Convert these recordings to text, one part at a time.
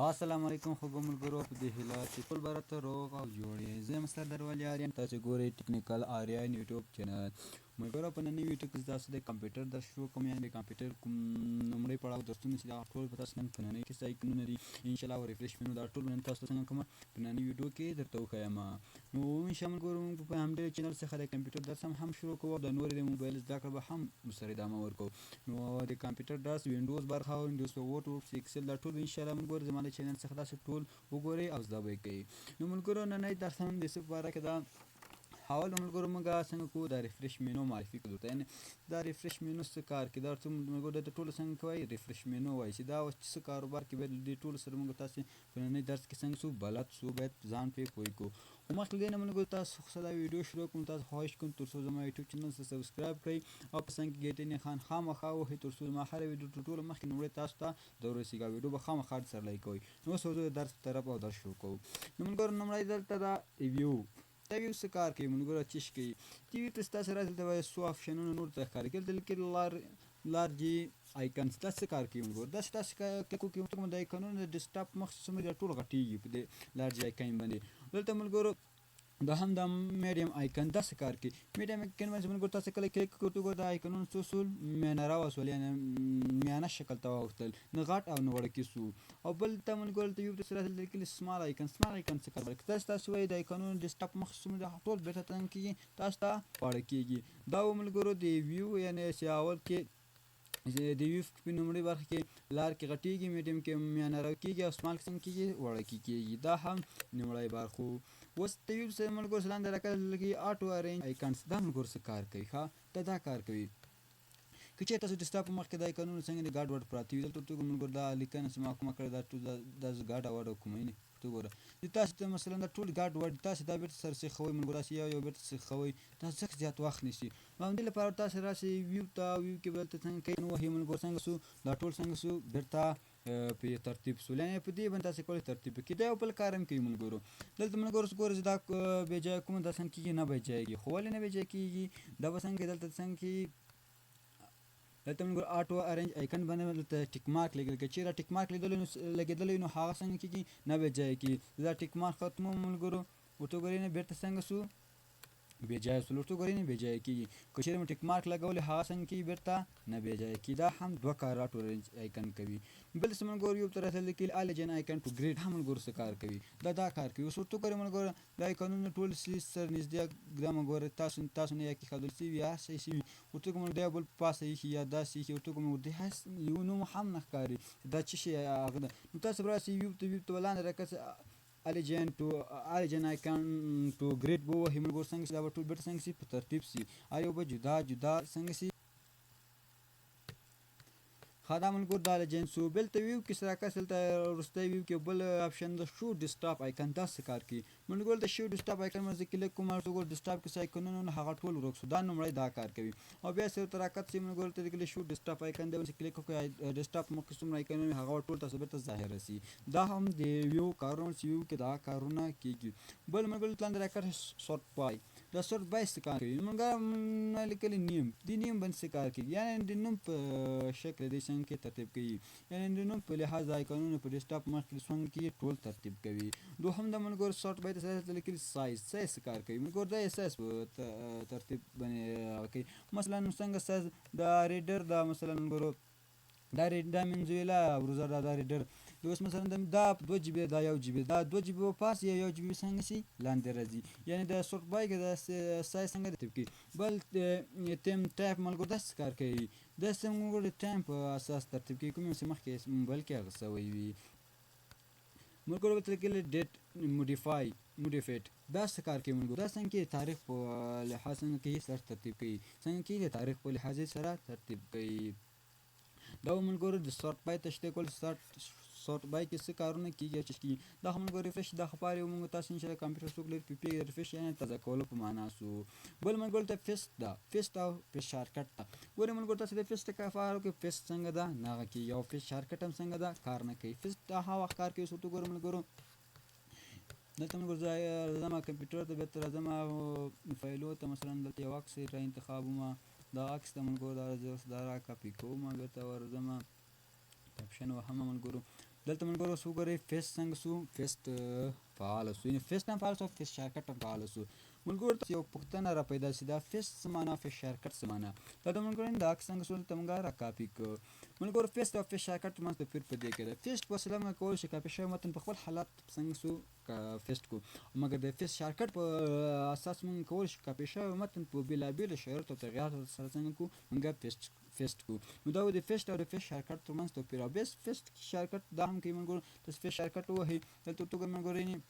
السلام علیکم خوږو ملګرو، په دې هیله چې ټول به راته روغ او جوړ یئ. زه یم سردار ولي آریان، تاسو ګورئ ټیکنیکل آریان یوټیوب چینل. ملګرو، په نننۍ ویډیو کې تاسو د کمپیوټر درس شروع کوم، یعنې د کمپیوټر کوم لومړی پړاو درسونه چې دا ټول په تاسو نن په نننۍ کې سایکلونه دي ان شاء الله، او ریفرش منو دا ټول نن تاسو څنګه کوم په نننۍ ویډیو کې درته وښایم. نو ان شاء الله ملګرو، موږ په همدې چینل څخه د کمپیوټر درس هم شروع کوو او د نورې د موبایل زده کړه به هم ورسره ادامه ورکوو. نو د کمپیوټر درس، وینډوز برخه او وینډوز په ورډ، ورډ، ایکسل، دا ټول ان شاء الله ملګرو زما له چینل څخه تاسو ټول وګورئ او زده به یې کړئ. نو ملګرو، ننۍ درس هم د څه په باره کې ده؟ اول ملګرو، موږ څنګه کوو دا ریفرش مینو معرفي کړو ته، یعنی دا ریفرش مینو څه کار کوي؟ دا څه ملګرو د ټولو څنګه کوي ریفرش مینو وایي چې دا اوس څه کاروبار کې باید دې ټولو سره موږ تاسو په ننۍ درس کې څنګه سو بلد سو، باید ځان پرې پوه کړو. خو مخکې له دې نه ملګرو تاسو څخه دا ویډیو شروع کوم، تاسو خواهش کوم تر څو زما یوټیوب چینل ته سبسکرایب کړئ او په څنګ کې ګېټې نښان خامخا ووهئ، تر څو زما هره ویډیو تر ټولو مخکې لومړی تاسو ته درورسیږي او ویډیو به خامخا سره لایک کوئ. نو اوس ورځو د درس په طرف او درس شروع کوو. نو ملګرو، لومړی دلته دا ویو، دا ویو څه کار کوي ملګرو، چی شي کوي؟ دې ویو ته ستاسو راځي، دلته به څو آپشنونه نور ته ښکاري. دلته لیکل لارجي آیکنز، دا څه کار کوي ملګرو؟ دا تاسو کلیک وکړئ، کوم د آیکنونو د ډیسکټاپ مخ څومره دا ټول غټیږي په دې لارج آیکن باندې. دلته ملګرو دا هم دا میډیم آیکن، دا څه کار کوي؟ میډیم آیکن باندې ملګرو تاسو کله کلیک وکړئ، ګوره دا آیکنونه څو سول، میانه راوسول، یعنی میانه شکل ته واوښتل، نه غټ او نه وړوکي سو. او بل ته ملګرو دلته یو څه راځي، لیکلي سمال آیکن. سمال آیکن څه کار کوي؟ تاسو وایي د آیکنونو ډیسکټاپ مخ څومره ټول بیرته تنګ کیږي، تاسو ته واړه کیږي. دا و ملګرو د ویو، یعنی چې اول کې د ویو په لومړۍ برخه کې لار کې غټیږي، میډیم کې میانه رو کیږي او سمال کې څنګه کیږي؟ وړوکي کیږي. دا هم لومړی برخو. اوس د ویو سره ملګرو لاندې راکړل لکه آټو ارینج آیکنز، دا ملګرو څه کار کوي؟ ښه، دا دا کار کوي که چېرې تاسو ډیسکټاپ په مخ کې د آیکنونو څنګه د ګډ وډ پراته وي. دلته ورته ملګرو دا لیکنه چې ما کومه کړې، دا ټول دا زه ګډه وډه کوم، یعنې ورته وګوره د تاسو ته مثلا دا ټول ګډ وډ، تاسو دا بیرته سره سیخوئ ملګرو، تاسو یو یو بیرته سیخوئ، دا ځکه زیات وخت نیسي. نو همدې لپاره تاسو راسئ ویو ته، ویو کې به دلته څنګه کوي نو وهي ملګرو، څنګه سو دا ټول څنګه سو بیرته په ترتیب سو، یعنې په دې باندې تاسو کولی ترتیب کړئ. دا یو بل کار هم کوي ملګرو. دلته ملګرو اوس ګورئ چې دا بې ځایه کومه دا څنګه کېږي؟ نه بې ځایه کېږي. خو ولې نه بې ځایه کېږي؟ دا به څنګه دلته څنګه کېږي؟ دلته موږ آټو ارینج آیکن باندې دلته ټیک مارک لګل، که چیرې ټیک مارک لیدل نو لګیدلی نو هغه څنګه کیږي؟ نه به ځای کی. دا ټیک مارک ختمو ملګرو، ورته ګورئ نه بیرته څنګه سو؟ بې ځایه سو. ورته ګورئ نه بې ځایه کیږي. که چیرې مو ټیک مارک لګولی هغه څنګه کیږي؟ بیرته نه بې ځایه کیږي. دا هم دوه کار آټو ارینج آیکن کوي. بل څه ملګرو یو تر لیکل الیجن آیکن ټو ګریډ هم ملګرو څه کار کوي؟ دا دا کار کوي. اوس ورته ګورئ ملګرو، دا آیکونونه ټول سي سره نږدې ګرامه ګوره تاسو نه یا کېښودل سوي یا هسې سوي. ورته کوم دی بل په پاسه ایښي یا داسې ایښي، ورته کوم د هیڅ یو نوم هم نه ښکاري چې دا څه شی هغه ده. نو تاسو به راسئ ویو ته، ویو ته به لاندې راکښته الیجن ټو الیجن آیکن ټو ګریډ به ووهئ ملګرو، څنګه چې دا به ټول بیرته څنګه سي په ترتیب سي، هر یو به جدا جدا څنګه سي. ښه، دا ملګرو دا له جنسو بل ته ویو کې سره کس. دلته وروستی ویو کې بل آپشن د شو ډیسکټاپ آیکن، دا څه کار کوي ملګرو؟ د شو ډیسکټاپ آیکن باندې کلیک کوم، ورته وګوره ډیسکټاپ کې څه آیکنونه نو هغه ټول ورک سو. دا لومړی دا کار کوي او بیا سره ته راکت سي ملګرو ته لیکل شو ډیسکټاپ آیکن دی باندې کلیک وکړئ، ډیسکټاپ مخکې څومره آیکنونه هغه ټول تاسو بیرته ظاهر سي. دا هم د ویو کارونه چې ویو کې دا کارونه کیږي. بل ملګرو لاندې راکت سورټ بای، دا سورټ بای څه کار کوي؟ مونږ لیکلی نیم، د نیم باندې څه کار کوي؟ یعنی د نوم په شکل د څنګه کې ترتیب کوي، یعنی د نوم په لحاظ د آیکونونو په ډیسکټاپ مخ کې څنګه کې ټول ترتیب کوي. دوهم د ملګرو سورټ بای ته لیکلی سایز، سایز څه کار کوي ملګرو؟ دا سایز په ترتیب باندې کوي. مثلا څنګه سایز د ریډر دا مثلا ملګرو دا ریډ دا منزویلا بروزر دا دا ریډر د اوس مثلا دا 2 جی بي، دا 1 جی بي، دا 2 جی بي پاس یا 1 جی بي څنګه سي لاندې راځي، یعنی د سورټ بای کې د سایز څنګه ترتیب کوي. بل تیم ټایپ ملګرو، دا څه کار کوي؟ دا څنګه ملګرو د ټایم په اساس ترتیب کوي کوم چې مخکې موبایل کې هغه سوی وي. ملګرو به ترکیل ډیټ موډیفای موډیفیټ، دا څه کار کوي ملګرو؟ دا څنګه کې تاریخ په لحاظ څنګه کې سره ترتیب کوي، څنګه کې د تاریخ په لحاظ سره ترتیب کوي. دا ملګرو د سورټ بای تشریح کول، سورټ بای کې څه کارونه کیږي چې کیږي. دا هم ملګرو ریفرش د خپاره یو موږ تاسو ان شاء الله کمپیوټر څوک لري پی پی ریفرش یعنی تازه کولو په معنا سو. بل ملګرو ته فیست ده، فیست او فیست شارټکټ ده. ګورئ ملګرو، تاسو د فیست کفاره کې فیست څنګه ده نه هغه کیږي او فیست شارټکټ هم څنګه ده کار نه کوي. فیست هغه وخت کار کوي څو ګورئ ملګرو، دلته موږ راځم کمپیوټر ته، بیرته راځم فایلو ته، مثلا دلته یو عکس را انتخابوم، دا عکس د ملګرو دا زه اوس دا را کاپي کوم، بیرته ورځم اپشن وهم ملګرو. دلته ملګرو اوس وګورئ فیس څنګه سو، فیست فعال سو، یعنی فیست هم فعال سو، فیس شارکټ هم فعال سو. ملګرو ته یو پوښتنه را پیدا سي، دا فیس څه معنا، فیس شارکټ څه معنا؟ دا د ملګرو دا عکس څنګه سو، دلته موږ را کاپي کړو. ملګرو فیست او فیس شارکټ ترمنځ توپیر په دې کې دی، فیست په وسیله موږ کولی شو کاپي شوی متن په خپل حالت څنګه سو فیست کو، مګر د فیس شارکټ په اساس موږ کولی شو کاپي شوی متن په بېلابېلو شرایطو او تغیراتو سره څنګه کو موږ فیست کو. نو دا د فیست او د فیس شارکټ ترمنځ توپیر. او بیس فیست شارکټ دا هم کوي. ملګرو تاسو فیس شارکټ ووهئ، دلته ورته وګورئ ملګرو،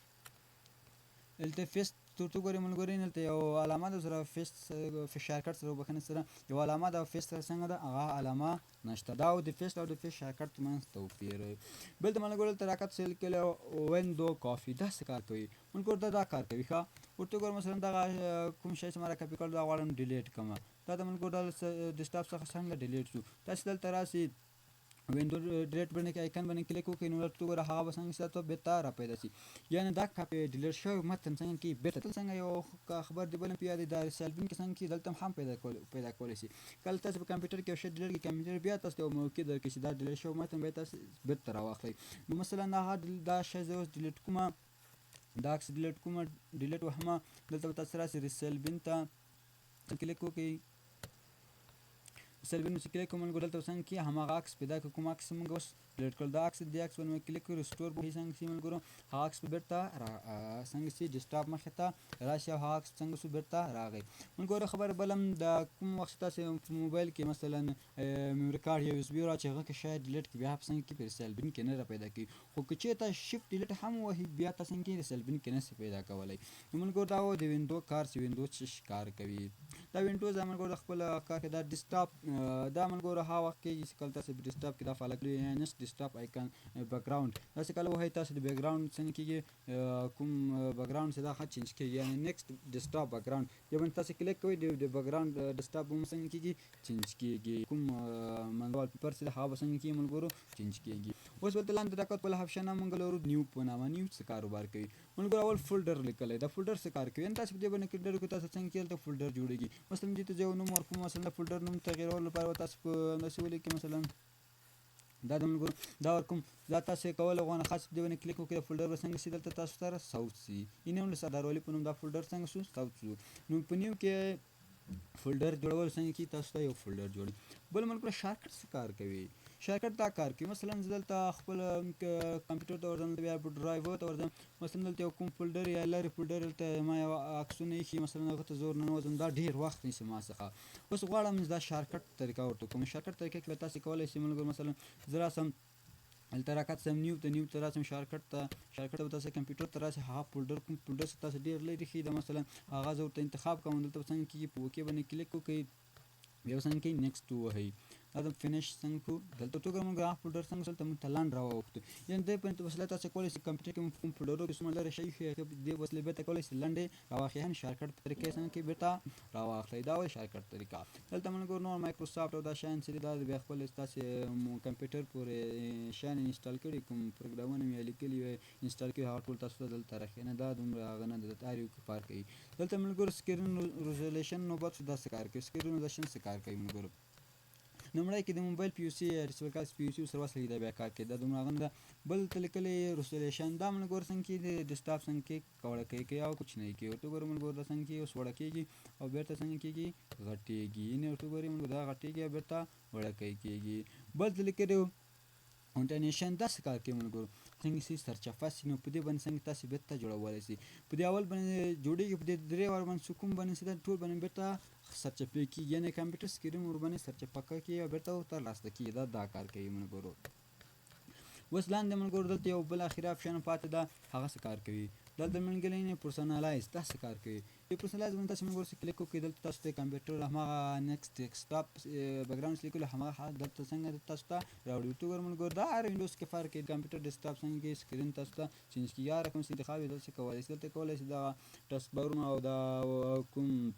دلته فیست ورته وګورئ ملګرو، دلته یو علامه ده سره فیست فیس شارکټ سره، وبخښنه سره یو علامه ده، فیست سره څنګه ده هغه علامه نشته. دا د فیست او د فیس شارکټ ترمنځ توپیر. بل ته ملګرو دلته راکت سیل کړي ویندو کافي، دا څه کار کوي ملګرو؟ دا کار کوي. ښه ورته وګورئ، مثلا دغه کوم شی چې ما را کاپي کړ دا غواړم ډیلیټ کړم، دا د ملګرو د ډیسکټاپ څخه څنګه ډیلیټ شو؟ تاسو دلته راسي وینډو ډیلیټ باندې کې آیکن باندې کلیک وکړئ، نو دلته وګوره هغه به څنګه ستاسو بیرته را پیدا شي. یعنی دا کاپي ډیلیټ شوی متن څنګه کې بیرته تل څنګه یو خبر دی بل په یاد دا ریسایل بن کې څنګه کې دلته هم پیدا کولی شي. کله تاسو په کمپیوټر کې یو شی ډیلیټ کړئ، کمپیوټر بیا تاسو ته یو موقع درکړي چې دا ډیلیټ شوی متن بیا تاسو بیرته راواخلئ. نو مثلا هغه دا شی زه اوس ډیلیټ کوم، دا عکس ډیلیټ کوم، ډیلیټ وهم، دلته به تاسو راسي ریسایل بن ته کلیک وکړئ. ریسایل بن چې کلیک کوم ملګرو دلته څنګه کې هماغه عکس پیدا کړو، کوم عکس موږ اوس ډیلیټ کړ، دا عکس دې عکس باندې کلیک کړو، ریسټور به څنګه شي ملګرو، هغه عکس به بیرته را څنګه شي ډیسکټاپ مخې ته راشي او هغه عکس څنګه شو بیرته راغی. ملګرو خبره بلم دا کوم وخت تاسو په موبایل کې مثلا میموري کارت یا یو اس بي را چې هغه کې شاید ډیلیټ کړي، بیا په څنګه کې په ریسایل بن کې نه را پیدا کوي، خو که چېرته شیفټ ډیلیټ هم وهي بیا تاسو څنګه کې ریسایل بن کې نه شي پیدا کولی. نو ملګرو دا و د وینډو کار چې وینډو څه کار کوي. دا وینډوز دا ملګرو د خپل کار کې دا ډیسکټاپ دا ملګرو هغه وخت کېږي چې کله تاسو په ډیسکټاپ کې دا فعال کړئ، یا نیکسټ ډیسکټاپ آیکن بکګراونډ داسې کله وهئ، تاسو د بکګراونډ څنګه کېږي کوم بکګراونډ چې دا ښه چینج کېږي، یعنی نیکسټ ډیسکټاپ بکګراونډ دې باندې تاسو کلیک کوئ، د بکګراونډ ډیسکټاپ هم څنګه کېږي چینج کېږي، کوم منوال پیپر چې هغه به څنګه کېږي ملګرو چینج کېږي. اوس دلته لاندې راکوت بل آپشن هم موږ لرو نیو په نامه. نیو څه کاروبار کوي ملګرو؟ اول فولډر لیکلی، دا فولډر څه کار کوي؟ یعنی تاسو په دې باندې کلیک وکړئ، تاسو څنګه کېږي دلته فولډر جوړېږي. مثلا دې ته زه یو نوم ورکوم، مثلا د فولډر نوم تغیرولو لپاره به تاسو په همداسې ولیکئ، مثلا دا د ملګرو دا ورکوم، دا تاسو یې کول غواړئ خاص په دې باندې کلیک وکړئ، فولډر به څنګه شي دلته تاسو ته ساوت شي، یعنی هم له سردارولي په نوم دا فولډر څنګه شو ساوت شو. نو په نیو کې فولډر جوړول څنګه کېږي، تاسو ته یو فولډر جوړوي. بل ملګرو شارټکټ څه کار کوي؟ شارټکټ دا کار کوي، مثلا زه دلته خپل کمپیوټر ته ورځم، بیا په ډرایور ته ورځم، مثلا دلته یو کوم فولډر یا لرې فولډر دلته ما یو عکسونه ایښي، مثلا هغه ته زه ورننوځم، دا ډېر وخت نیسي ما څخه. اوس غواړم دا شارټکټ طریقه ورته کوم. شارټکټ طریقه کې به تاسو کولی شئ ملګرو، مثلا زه راسم دلته راکت سم نیو ته، نیو ته راسم شارټکټ ته، شارټکټ به تاسو کمپیوټر ته راسي، هغه فولډر کوم فولډر چې تاسو ډېر لرې ښي ده، مثلا هغه زه ورته انتخاب کوم، دلته به څنګه کېږي په اوکې باندې کلیک وکړئ، بیا به څنګه کېږي نیکسټ ووهئ، دا د فینش څنګه کړو. دلته ټوګه موږ هغه فولډر څنګه دلته موږ ته لاند راواوښتو، یعنې دې په وسیله تاسو کولی شئ کمپیوټر کې کوم فولډرو کې څومره لرې شی ښي هغه دې وسیلې بیرته کولی شئ لنډې راواخلئ، هم شارټکټ په طریقې څنګه کې بیرته راواخلئ. دا وایي شارټکټ طریقه. دلته موږ ګورو نور مایکروسافټ او دا شیان چې دي، دا بیا خپل ستاسې کمپیوټر پورې شیان انسټال کړي، کوم پروګرامونه مې لیکلي وي انسټال کړي، هغه ټول تاسو ته دلته راښیي. نه دا دومره هغه نه ده، هر یو کې فرق کوي. دلته موږ ګورو سکرین ریزولیشن نوبت دا څه کار کوي، سکرین ریزولیشن څه کار کوي ملګرو؟ لومړی کې د موبایل پی یو سي یا ریسیور کال پی یو سي سره وصل دا بیا کار کوي، دا دومره هغه نه ده. بل ته لیکلی ریزولیشن، دا ملګرو څنګه کې د ډیسکټاپ څنګه کې وړه کوي او کوچنی کوي، ورته ګورو ملګرو دا څنګه کې اوس وړه کېږي او بیرته څنګه کېږي غټېږي، یعنې ورته ګوري ملګرو دا غټېږي او بیرته وړه کېږي. بل ته لیکلی انټرنیشن، دا څه کار کوي ملګرو؟ څنګه سي سرچپه سي، نو په دې باندې څنګه تاسو بیرته جوړولی سي، په دې اول باندې جوړېږي، په دې درې وار باندې سکون باندې سي دا ټول باندې بیرته سرچپه کېږي، یعنې کمپیوټر سکرین ورباندې سرچپه کېږي او بیرته ورته لاسته کېږي. دا کار کوي ملګرو. اوس لاندې ملګرو دلته یو بل اخري آپشن پاتې ده، هغه څه کار کوي؟ دلته ملګري نه پرسونالایز، دا څه کار کوي؟ د پرسونالایز باندې تاسو ملګرو څه کلیک وکړئ، دلته تاسو ته کمپیوټر هماغه نیکسټ ډیسکټاپ بکګراونډ لیکلو هماغه حالت دلته څنګه تاسو ته راوړي. ورته وګورئ ملګرو دا هر وینډوز کې فرق کوي، کمپیوټر ډیسکټاپ څنګه کې سکرین تاسو ته چینج کېږي، هر کوم انتخاب یې دلته کولی شئ. دلته کولی شئ دا ټاسک بارونه او دا کوم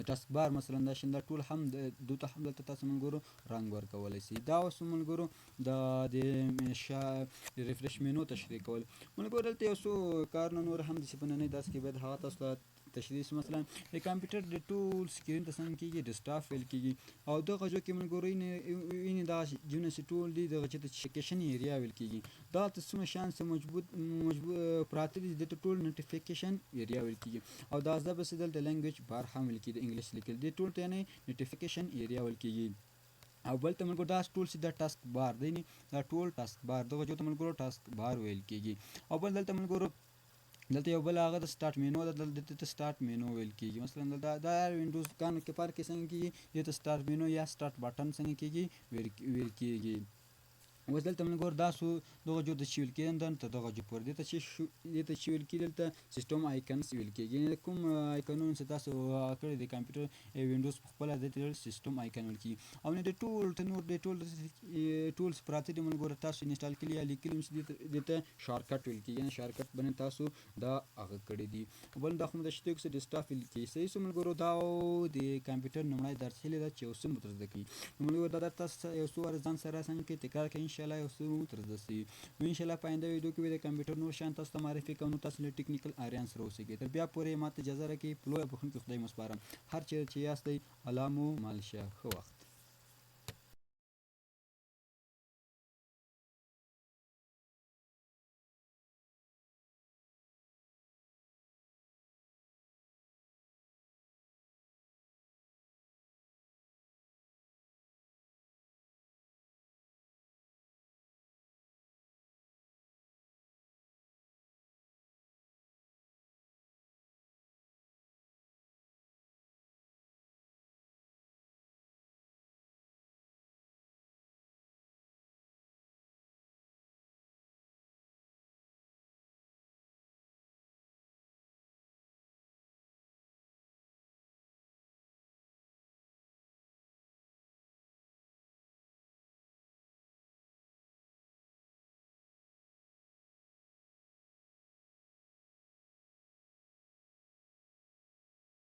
ټاسک بار مثلا دا شین دا ټول هم دوته هم دلته تاسو ملګرو رنګ ورکولی شئ. دا اوس ملګرو د ریفرش مینو تشریح کول ملګرو. دلته یو څو کارونه نور هم دي چې په ننۍ درس کې باید هغه تاسو ته تشریح مثلا د کمپیوټر د ټول سکرین ته څنګه کیږي ډیسکټاپ ویل کیږي. او دغه جو کې ملګرو اینې دا جونه چې ټول دي دغه چې نوټیفیکیشن ایریا ویل کیږي. دا ته څومره شان څه مضبوط پراته دي، دته ټول نوټیفیکیشن ایریا ویل کیږي. او دا زده بس دلته لینګویج بار هم ویل کیږي، د انګلیش لیکل دي ټول ته یعنی نوټیفیکیشن ایریا ویل کیږي. او بل ته ملګرو دا ټول چې دا ټاسک بار دی، دا ټول ټاسک بار دغه جو ته ملګرو ټاسک بار ویل کیږي. او بل دلته ملګرو دلته یو بل هغه د سٹارټ مینو ده، دلته ته سٹارټ مینو ویل کیږي. مثلا دلته دا وینډوز کانو کې پار کې څنګه کیږي، دته سٹارټ مینو یا سٹارټ بټن څنګه کیږي ویل کیږي. اوس دلته موږ ګور دا سو دغه جو د چی ویل کیږي، دلته دغه جو پر دته چې دته چې ویل کیږي، دلته سیستم آیکنز ویل کیږي. یعنی کوم آیکنونه چې تاسو کړی د کمپیوټر وینډوز په خپله د سیستم آیکن ویل کیږي. او نه د ټول ته نور د ټول ټولز پراته دي ملګرو تاسو انسټال کړي یا لیکلي چې دته شارټکټ ویل کیږي، یعنی شارټکټ باندې تاسو دا هغه کړی دي. بل دا خو د شته کې ډیسکټاپ ویل کیږي. صحیح سو ملګرو، دا د کمپیوټر لومړی درس هیله ده چې یو څه مو تر زده کړي. نو ملګرو دا درس تاسو یو څو واره ځان سره څنګه کې تکرار کړئ، ان شاء الله یو څه مو تر زده سي. نو ان شاء الله په آینده ویډیو کې به د کمپیوټر نور شیان تاسو ته معرفي کوم. نو تاسو له ټیکنیکل آریان سره اوسئ. تر بیا پورې ماته اجازه راکړئ، په لویه بښونکي خدای مو سپارم. هر چېرې چې یاستئ الله مو مل شه. ښه وخت.